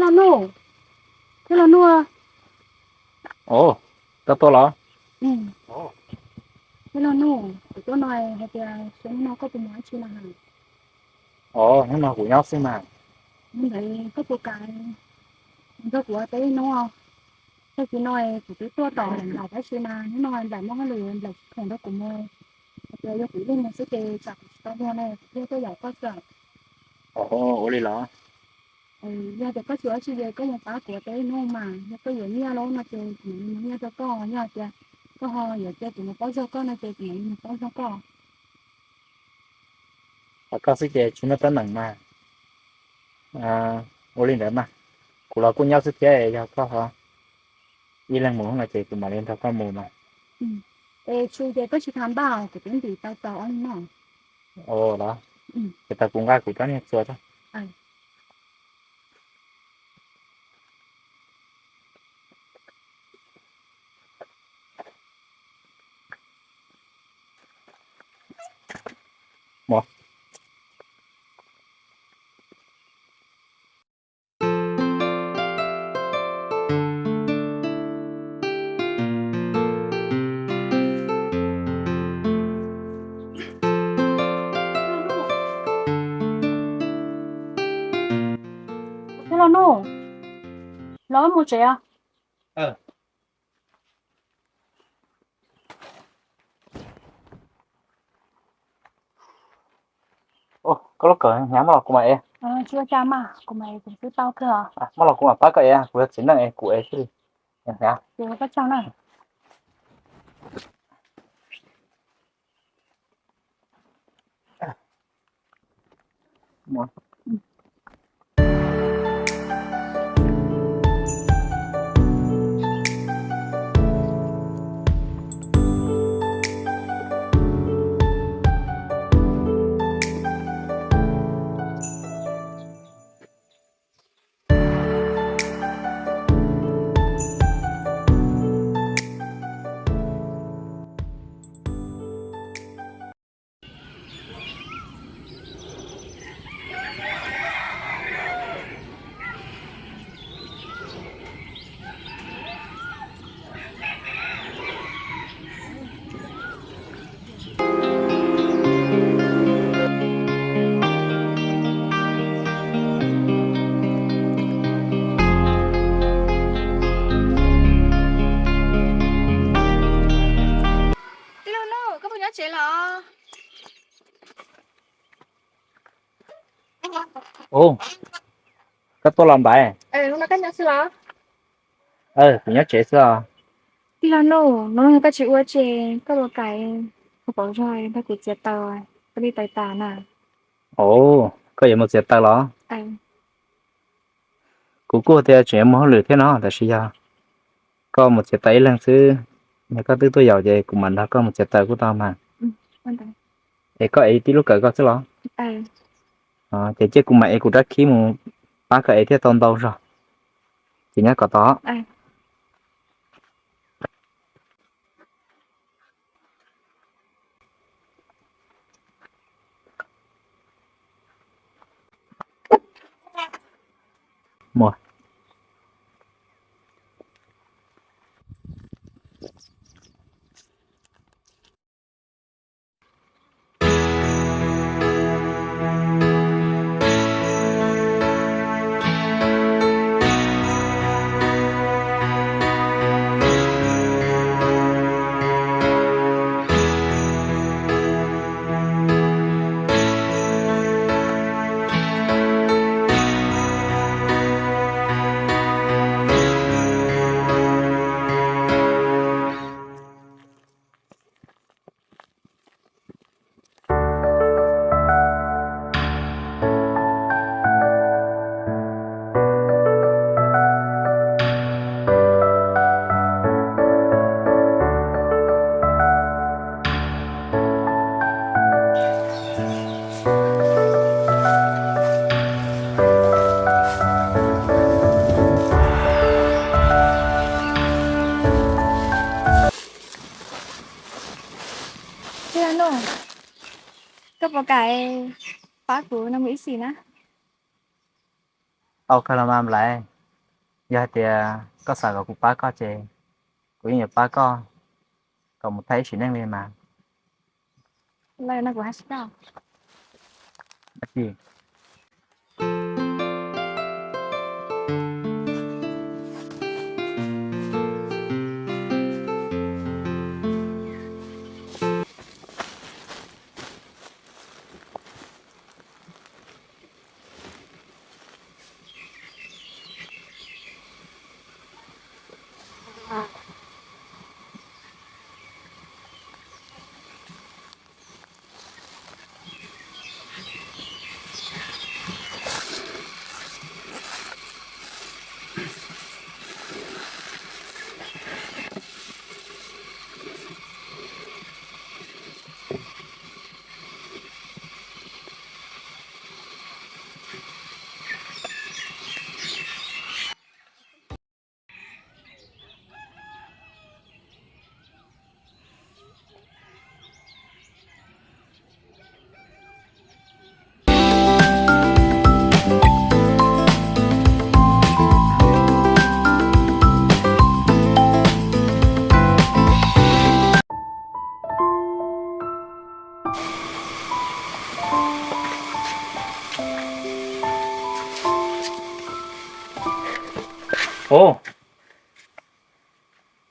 Los Nuj, tij laug Nuj. Ov, koj tuaj los? Tij laug Nuj, kuv tuaj no hais tias xyoo no koj puas mus dab tsi na? Ov, hnub no kuv nyob xwb mas. Ntawd koj puas kam nrog kuv ua teb ib hnub? Tag kis no kuv twb tuaj tom nplaim tab sis mas hnub no nplaim muaj hauj lwm nplaim tsis khoom nrog kuv mus. Hais tias yog kuv ib leeg mus xwb ces tsam kuv tsis tau luag ne, kuv thiaj tuaj yaum koj xwb. Ov, ua li los? Yog tias koj tsis ua dab tsi ces koj mus pab kuv ua teb ib hnub mas, yog koj yuav nyiaj los no ces kuv mam li mus nyiaj rau koj, yog tias koj ho yuav cia kuv mus paub zog koj no ces kuv mam li mus paub zog koj. Hos koj xwb ces tsis muaj teeb meem mas. Ua li ntawd mas, kuv los kuj nyob xwb thiab, yog koj ho ib leeg mus no ces kuv mam li nrog koj mus mas. Es tsu ces koj tsis tham npaj, kuv twb ntim tau txaus ob leeg no. Ov los, ces tau kuv nqa kuv rab niag txuas tso. Tij laug Nuj, los wb mus tsev os. Koj lub kawm hnyav, muab los kuv mam ev. Tsis ua cas mas, kuv mam ev kuv twb tau kawg. Muab los kuv mam pab koj ev, kuv yog txiv neej es kuv ev thiaj li hnyav. Ces ua koj tsaug na. Tij laug Nuj, koj puas nyob tsev los? Ub, koj tuaj los npais? Kuv nyob tsev xwb os. Tij laug Nuj, hnub no koj tsis ua ces koj puas kam ua pauv zog nrog kuv txiav taws, koj li taws tas na? Ov, koj yuav mus txiav taws los? Kuv kuj tias tseem yuav mus hauj lwm thiab no, tab sis yog koj mus txiav taws ib leeg xwb, yog koj twb tuaj yaum ces kuv mam nrog koj mus txiav taws kuj tau mas. Es koj ev tib lub kawm koj xwb los? Ces cia kuv mam ev kuv rab khib mus pab koj ev thiaj tau ntau zog. Ces nyob kom tau. Tij laug Nuj, koj puas kam pab kuv no mus ib xim na? Tau kawg los mas Nplais, Yog hais tias koj xav kom kuv pab koj ces kuv yeej yuav pab koj kom mus thaij ib sim neej li mas.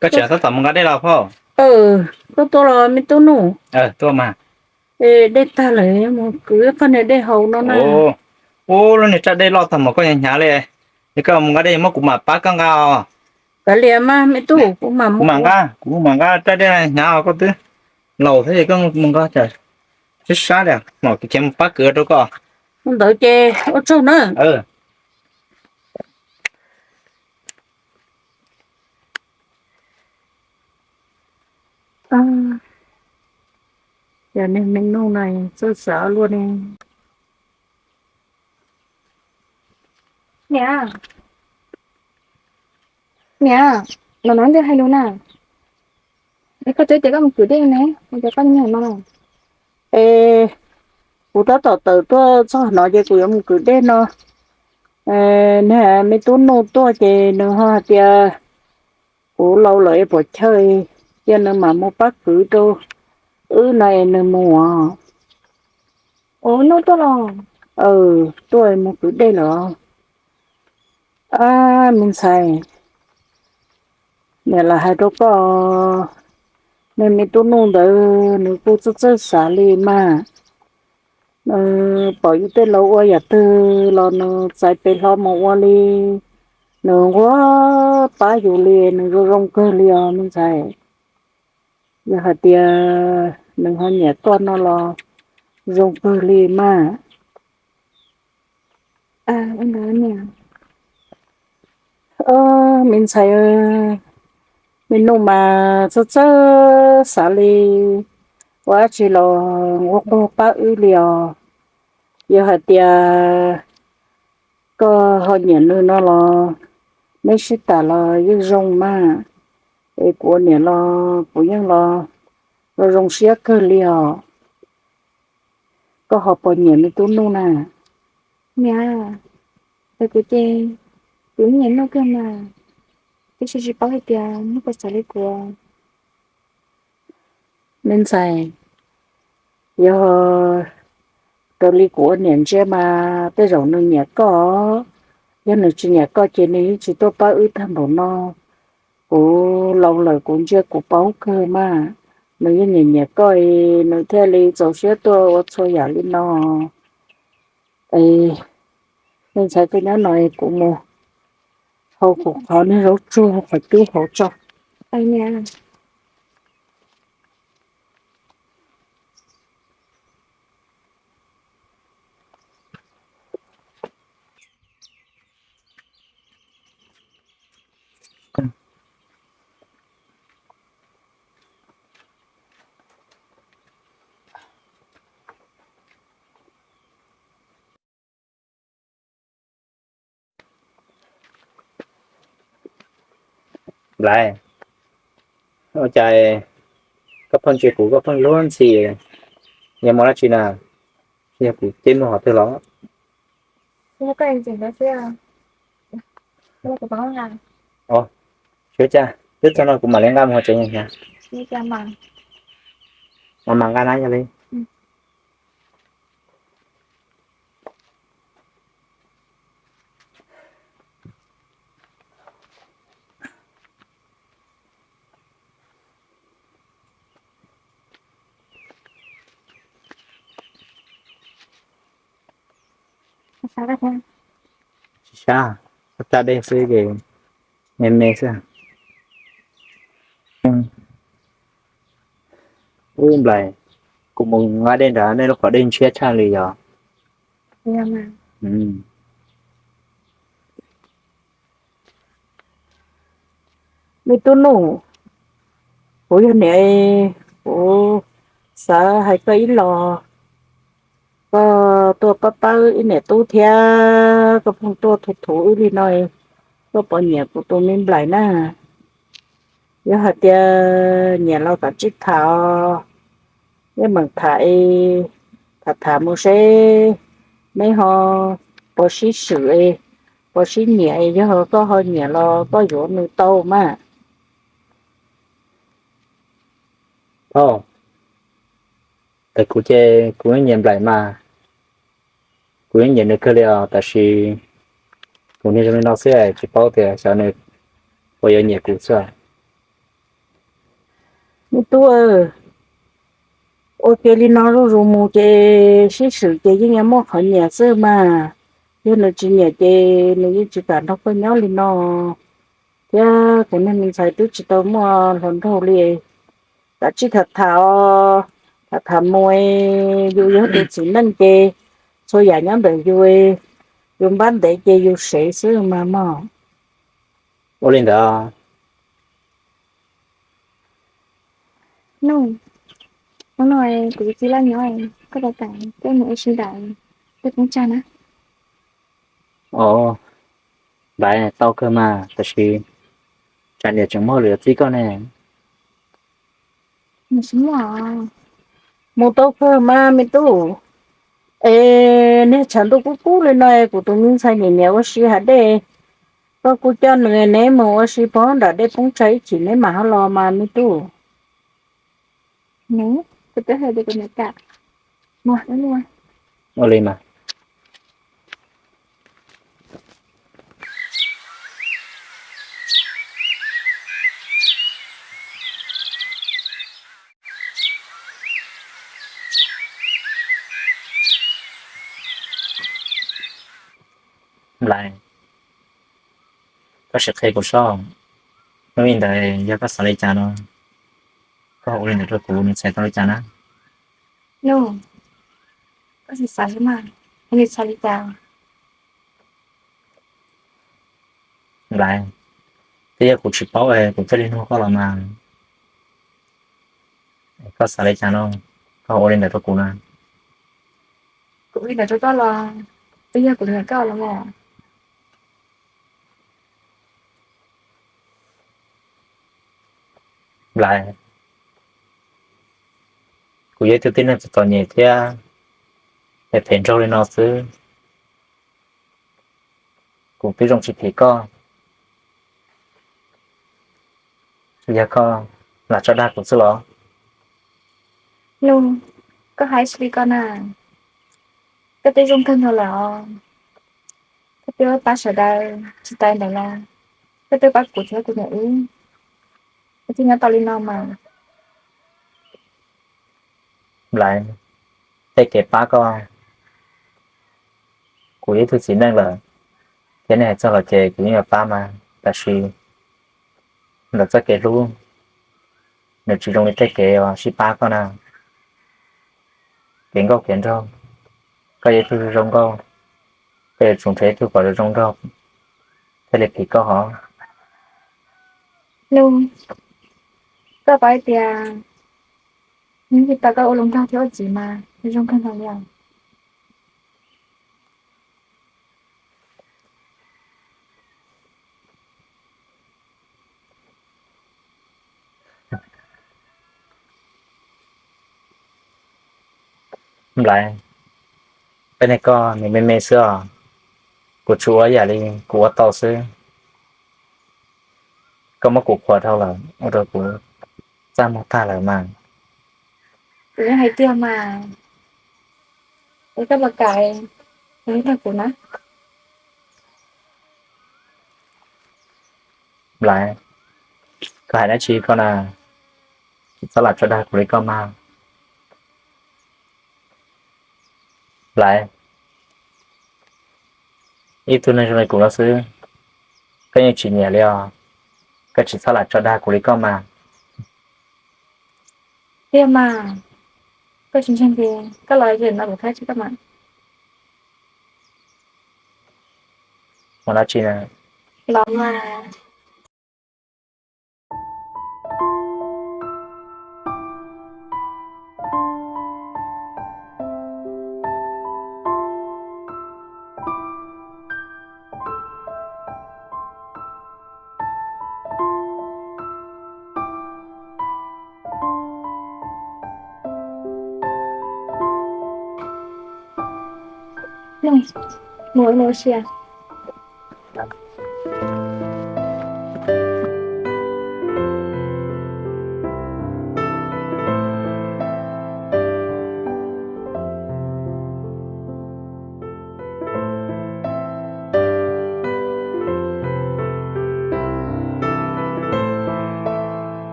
Koj tseem tab tom mus nqa dej los phauj? Koj tuaj los me tub Nuj? Tuaj mas. Dej tag lawm, mus kwv ib qho niag dej haus no na. Ub, lub niag raj dej loj tag mas koj hnyav hnyav li. Yog koj mus nqa dej muab kuv mam pab koj nqa os. Kav liam mas me tub, kuv mam nqa, kuv mam nqa raj dej hnyav os, koj twb laus thiab es koj mus nqa sab sab li, mam kuv khiav mus pab kwv rau koj. Ua ntawd ces ua tsaug na. Yog niag me Nuj no txawj xav luaj ne. Niam, niam, no no twb hais lus na. Es koj twb tias koj mus kwv dej ne, es koj nyob no. Es kuv tab tom tawm tuaj txog no ces kuv yuav mus kwv dej no. Niag me tub Nuj tuaj ces nws ho hais tias kuv laus lawm es puas chawj, cia nws mam mus pab kwv rau wb no es nws mus. Ua Nuj tuaj los? Tuaj mus kwv dej lawm. Ab, me ntxhais, niam lam hais rau koj, niag me tub Nuj ntawd nws kuj txawj txawj xav li mas. Nws pom yus tej laus ua yam twg los nws txais pem hlo mus ua li. Nws nquag pab yus li, nws zoo zoo kawg li os me ntxhais. Yog hais tias nws ho nyiam koj no los zoo kawg li mas. Me ntxhais, me Nuj mas txawj txawj xav li, ua dab tsi los nquag nquag pab wb li os. Yog hais tias koj ho nyiam nws no los neb sib tham los yeej zoo mas. Es kuv ua niam los kuv yeej los zoo zoo siab kawg li os. Koj ho puas nyiam me tub Nuj na? Niam, kuv ces kuv nyiam Nuj kawg mas, tiam sis tsis paub hais tias Nuj puas xav li kuv. Me ntxhais, yog raws li kuv ua niam ntsia mas tej zaum nws nyiam koj. Yog nws tsis nyiam koj ces nws yeej tsis tuaj pab wb tag npaum no. Kuv laus lawm kuv ntsia kuv paub kawg mas, nws yeej nyiam nyiam koj es nws thiaj li txaus siab tuaj ua txhua yam li no. Es me ntxhais, koj nyob no es kuv mus hau kuv qhov niag zaub tsuag qhov cub hauv tso. Nplai, ua cas koj pheej ntsia kuv koj pheej luag ntxhi, yog muaj dab tsi na? Yog kuv ceb muag qhov twg los? Sib cas, twb txog no kuv mam li nqa mus tsev. Mas mas nqa na yog li. Tsis sab, tsa dej xwb ces me me xwb. Ub nplais, kuv mus nqa dej nrad nej lub qhov dej ntshiab tshaj li yog. Me tub Nuj, kuv yog niam, kuv xav hais koj ib los. Koj tuaj pab pab ib niam tub thiab koj pheej tuaj thuv thuv wb li no, koj puas nyiam kuv tus me nplaim na? Yog hais tias nyiam los kav tsij tham, yeej meem tham, tham tham mus seb neb ho puas sib swm, puas sib nyiam, yog koj ho nyiam los koj yuav nws tau mas. Thaum kuv ces kuv yeej nyiam nplaim mas, kuv yeej nyiam nws kawg li os, tab sis kuv niag zoo li no xwb tsis paub tias xyov nws puas yuav nyiam kuv xwb. Me tub, ua ke li no zuj zus mus ces sib swm ces yeej yuav muaj qhov nyiam xwb mas. Yog nws tsis nyiam ces nws yeej tsis kam nrog koj nyob li no. Thiab kuv niag me ntxhais twb tsis tau muaj hluas nraug li, kav tsij tham tham os, tham tham mus, yus yog tus txiv neej ces txhua yam nyob ntawm yus, yus npab ntev ces yus sev xwb mas mog. Ua li ntawd. Hnub no kuv txiv laj nyob, koj puas kam coj mus ua si ntawm tej poob tsag na? Os, npaj tau kawg mas, tab sis tsam niam tseem muaj lwm txib koj ne. Mus tau kawg mas me tub. Es niag tshav ntuj kub kub li no kuv tus me ntxhais niam niam ua si hav dej, koj kuj coj nws neb mus ua si pog nram dej poob tsag ib chim neb mam ho los mas me tub. Ua li mas. Nplaim, koj sim qhia kuv saib, hnub ntawd yog koj xav li cas no, koj ua li ntawd rau kuv nws txhais tau li cas na? Nuj, koj xav xav mas, nws txhais li cas? Nplaim, twb yog kuv tsis paub es kuv thiaj li nug koj los mas. Koj xav li cas no, koj ua li ntawd rau kuv na. Kuv ua li ntawd rau koj los twb yog kuv nyiam koj los mas. Nplaim, kuv yog ib tug tib neeg txom txom nyem thiab phem phem nraug li no xwb, kuv twb zoo tsis phim koj, yog koj lam tso dag kuv xwb los? Nuj, koj hais li koj na, koj twb zoo kawg nkaus lawm os. Koj twb pab sawv daws tsis tas ntawd los, koj twb pab kuv thiab kuv niam wb, wb thiaj nyob tau li no mas. Nplaim, tej kev pab koj, kuv ib tug txiv neej lawm, thiab nej hais txog los ces kuv yeej yuav pab mas, tab sis ntawm txoj kev hlub, nws tsis zoo li tej kev uas sib pab koj na. Kev nkauj kev nraug, koj yog ib tug zoo nkauj, koj yuav tsum nrhiav ib tug kom zoo nraug thiaj li phim koj hov. Nuj, koj paub tias hnub twg tau koj ua hluas nraug thiab ua txiv mas zoo kawg nkaus li os. Nplaim, peb neeg koj nws me me xwb os, kuv tsuas ua yam li kuv ua tau xwb. Koj muab kuv qhuas dhau lawm ua rau kuv txaj muag tag lawm mas. Kuv yeej hais tiag mas, es koj los kam nrog kuv na. Nplai, koj hais dab tsi koj na? Tsis txhob lam tso dag kuv li koj mas. Nplai, ib tug neeg zoo li kuv no xwb, koj yeej tsis nyiam li os. Koj tsis txhob lam tso dag kuv li koj mas. Tiag mas, koj tsis ntseeg ces koj los ze no kuv qhia tsis koj mas. Mus dab tsi na? Los mas. Mus ua si.